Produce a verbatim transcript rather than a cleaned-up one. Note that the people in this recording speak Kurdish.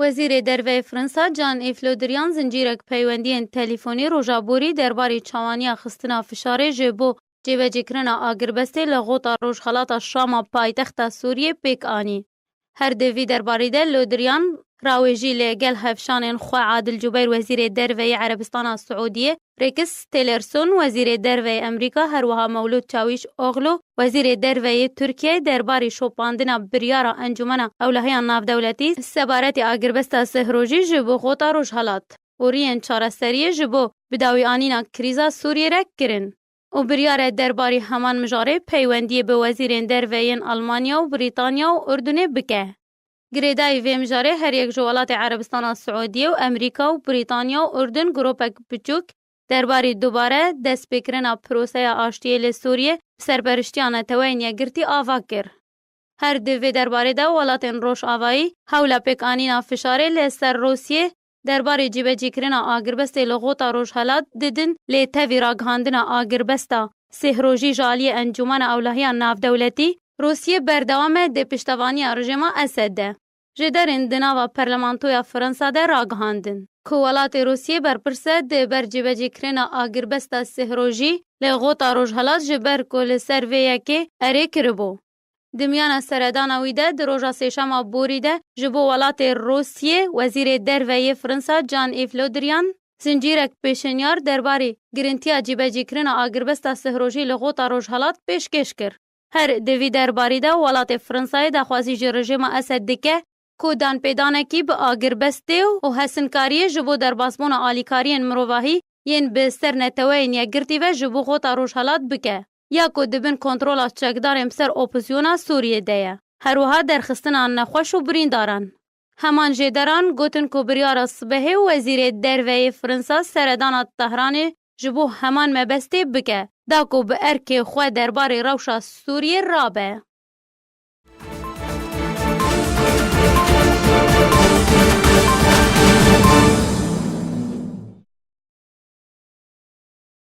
Wezîrê Derve yê Fransa Jean-Yves Le Drian zincîrek peywendiyên telîfonî roja borî derbarê çawaniya xistina fişarê ji bo cêbecîkirina agirbestê li xota rojhilata Şama paytexta Sûriyê pêk anî. Her di vî derbarî de Le Drian rawêjî li gel hevşanên xwe Adil Cubeir Wezîrê Derve yê Erebistana Siûdiyê, Rex Tillerson Wezîrê Derve yê Amerîka, her wiha Mewlûd Çawîş Oglu Wezîrê Derve yê Tirkiyeyê derbarî şopandina biryara Encûmena Ewlehiya Navdewletî sebaretî agirbesta sih rojî ji bo xota rojhelat û riyên çareseriyê ji bo bidawîanîna krîza Sûriyê re kirin û biryare derbarî heman mijarê peywendiyê bi wezîrên derve yên Almanya û Brîtanya û Urdunê bike. Girêdayî vê mijarê her yek ji welatê Erebistana Siûdiyê û Amerîka û Brîtanya û Urdun gropek biçûk derbarî dubare destpêkirina proseya aştiyê li Sûriyê bi serperiştiya Neteweyên Yekgirtî ava kir. Her di vê derbarê de welatên Rojavayî hewla pêkanîna fişarê li ser Rûsiyê derbarê cîbecîkirina agirbestê li xota rojhelat didin, lê tevî ragihandina agirbesta sêh rojî ji aliyê Encûmena Ewlehiya Navdewletî, Rûsiyê berdewam e di piştevaniya rejêma Esed de. Jêderên di nava Parlamentoya Fransa de ragihandin ku welatê Rûsiyê berpirs e di ber cîbecîkirina agirbesta sêh rojî li xota rojhelat, ji ber ku li ser vê yekê erê kiribû. Di miyana seredana wî de, di roja sêşema borî de ji bo welatê Rûsiyê Wezîrê Derve yê Fransa Jean-Yves Le Drian zincîrek pêşinyar derbarê girintiya cîbecîkirina agirbesta sih rojî li xota rojhelat pêşkêş kir. Her di vî derbarî de welatê Fransayê daxwazî ji rejîma Esed dike ku danpêdanekî bi agirbestê û hesinkariyê ji bo derbasbûna alîkariyên mirovahî yên bi ser Neteweyên Yekgirtî ve ji bo xota rojhelat bike, ya ku di bin kontrola çekdarên bi ser opozisyona Sûriyê de ye. Her wiha derxistina nexweş û birîndaran. Heman jêderan gotin ku biryara sibehê Wezîrê Derve yê Fransa seredana Tehranê ji bo heman mebestê bike, da ku bi erkê xwe derbarê rewşa Sûriyê rabe.